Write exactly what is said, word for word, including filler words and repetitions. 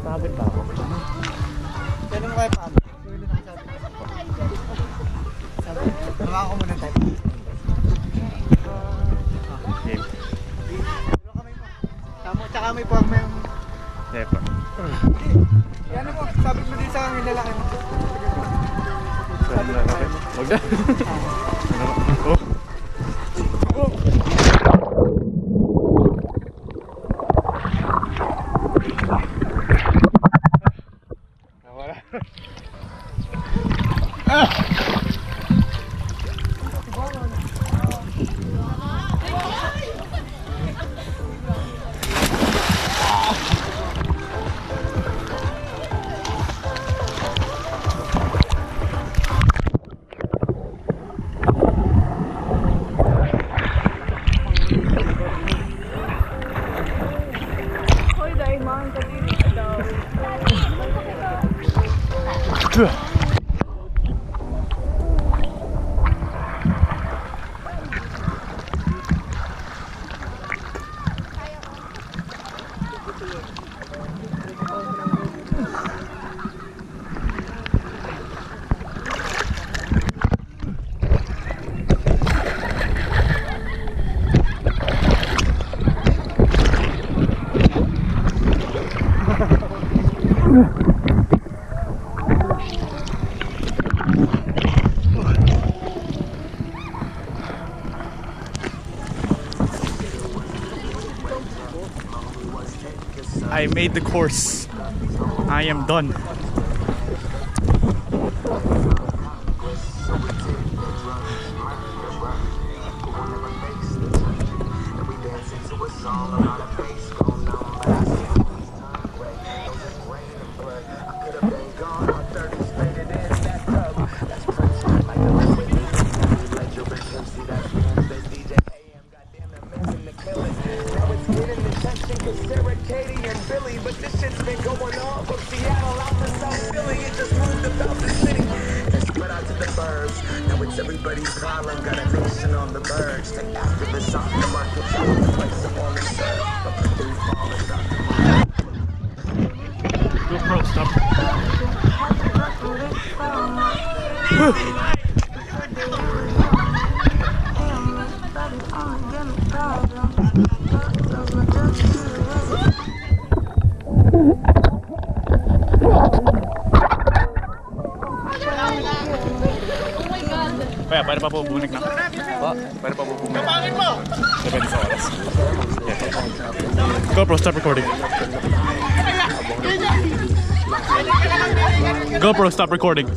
Sabit ba ako? Yan ang kaya pa. Hawakan ko muna tayo. Game. Tama, tsaka may forma yung... Hindi pa. Hindi. Yan mo, sabit mo din sa nilalaki mo. Huwag na. Ano ba? Oh. Nawala. Hoy, dai man, kadiri ka daw. I made the course. I am done. Now it's getting the attention 'cause Sarah, Katie, and Billy, but this shit's been going on from Seattle out to South Philly. It just moved about the city and spread out to the burbs. Now it's everybody's problem. Got a nation on the verge. Take activists off the market. Place them on the shelf. But put them all in the... GoPro, stop. Kaya, pwede pa po bunik na? Po? Pwede pa po bunik. Depende sa oras. GoPro, stop recording. GoPro, stop recording.